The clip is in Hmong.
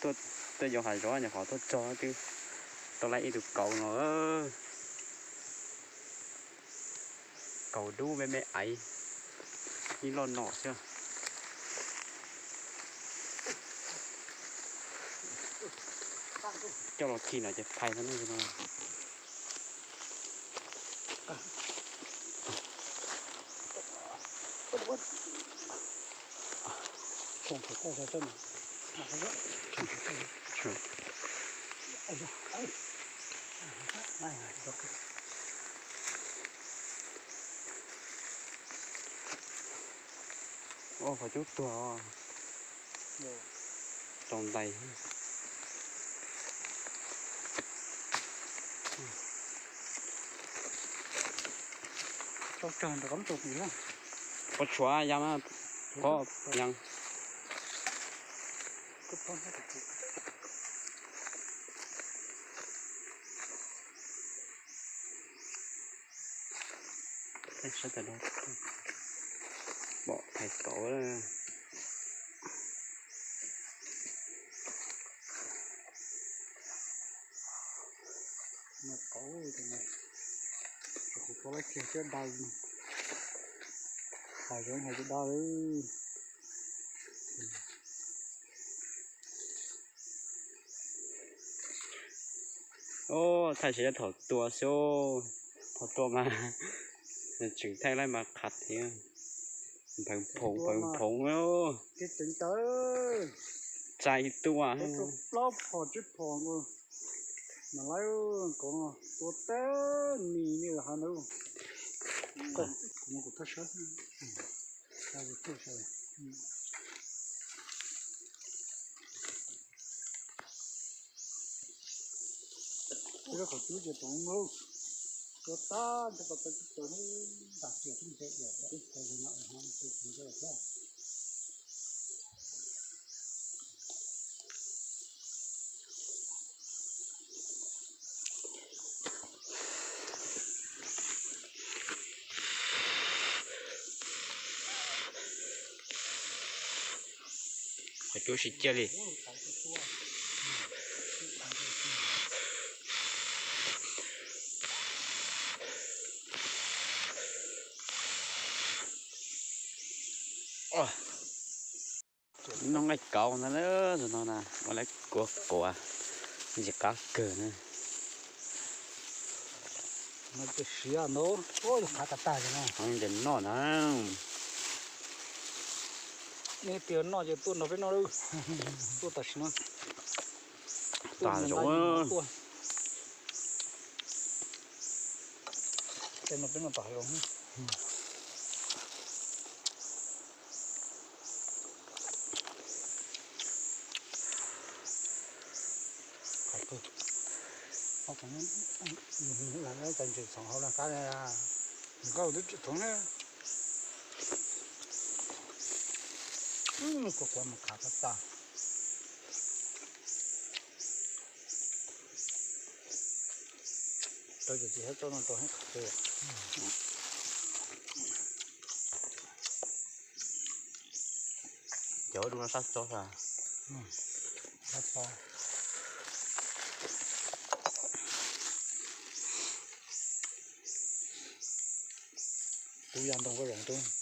Tuaj, tuaj yos hav zoov nyuam qhuav tuaj txog twb tau laib ib tug kauv no. Kauv dub me me aiv, ib loj nom xwb. Coj los khi no ces phais no. Ua qhov cub tuag tsaus ntais. Pob tshuav ya, pob ya. Pom phais kauv. Kuv tau laib kiag cov daw, hav zoov hais cov daw li. Thaij tsis thaum tua xwb, thaum tua mas tseem thaij laib mas qhav thiab. Npheev phoov npheev phoov. Txais tua plaub phom tsib phom nkaus. Mas laib kauv no tua teb nis li hav ntawd. Kuv thaj sab. Qhov cub ces pom lauj, tua tag nrho tau peb tug tua ntag, tias twb nte diam ib teg no tus tus ntawd thiab. Qhov cub sib ciaj li. Noj nqaij kauv ntag na, tus no na ua lawv kuav quav ntsis qab kawg na. Siav ntau, ua yog qhav tag tag no. Ntses noj na. Nej tias noj ces tuaj nrog peb noj lauj. Tuaj tam sim no. Tuaj. Tej no peb noj tom hav zoov. Ntses txhoov hauv na qab, nkauj twb tsis txhoov na. Kuv kuav mus khav tag tag. Rau ces tsis txhob tso no rau heev qhov twg. Cov dub no sab tsob sab. Tub ya ntoo koj zaum tub.